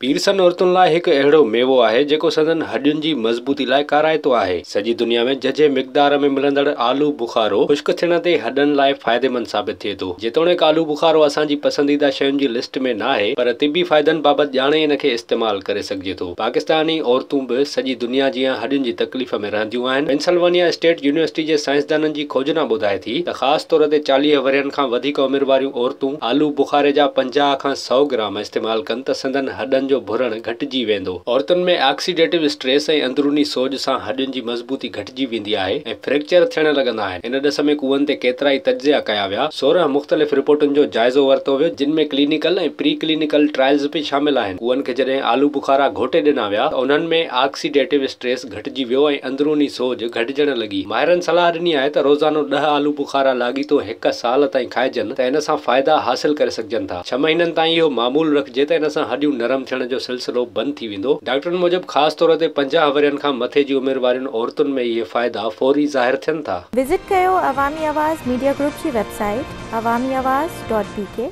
پيرسن عورتن لاء هڪ اهڙو ميوو آهي جيڪو سندن هڏين جي مضبوطي لاء ڪارائتو آهي. سڄي دنيا ۾ جهجهي مقدار ۾ ملندڙ آلو بخارو خشڪ ٿيڻ تي هڏن لاء فائديمند ثابت ٿئي ٿو. جيتوڻيڪ آلو بخارو اسان جي پسنديده شين جي لسٽ ۾ ناهي پر طبي فائدن بابت ڄاڻي ان کي استعمال ڪري سگهجي ٿو. پاڪستاني عورتون به سڄي دنيا جيان هڏين جي تڪليف ۾ رهنديون آهن. پينسلوانيا اسٽيٽ يونيورسٽي جي سائنسدانن جي کوجنا ٻڌائي ٿي ته خاص طور تي 40 ورهين کان وڌيڪ عمر واريون عورتون آلو بخاري جا 50 کان 100 گرام استعمال ڪن ته سندن هڏن جو ڀرڻ گهٽجي ويندو. عورتن ۾ آڪسيڊيٽو اسٽريس ۽ اندروني سوڄ سان هڏين جي مضبوطي گهٽجي ويندي آهي ۽ فريڪچر ٿيڻ لڳندا آهن. ان ڏس ۾ ڪوئن تي ڪيترائي تجزيا ڪيا ويا. 16 مختلف رپورٽن جو جائزو ورتو ويو جن ۾ ڪلينيڪل ۽ پري ڪلينيڪل ٽرائلز به شامل آهن. ڪوئن کي جڏهن آلو بخارا گهوٽي ڏنا ويا ته انهن ۾ آڪسيڊيٽو اسٽريس گهٽجي ويو ۽ اندروني سوڄ گهٽجڻ لڳي. ماهرن صلاح ڏني آهي ته روزانو 10 آلو بخارا لاڳيتو هڪ سال تائين کائجن ته ان سان فائدا حاصل ڪري سگهجن ٿا. ڇهه مهينن تائين اهو معمول رکجي ته ان سان هڏيون نرم ٿيڻ جو سلسلو بند ٿي ويندو. ڊاڪٽرن موجب خاص طور تي 50 ورهين کان مٿي جي عمر وارين عورتن ۾ اهي فائدا فوري ظاهر ٿين ٿا. وزٽ ڪيو عوامي آواز ميڊيا گروپ جي web site Awami Awaz dot B K.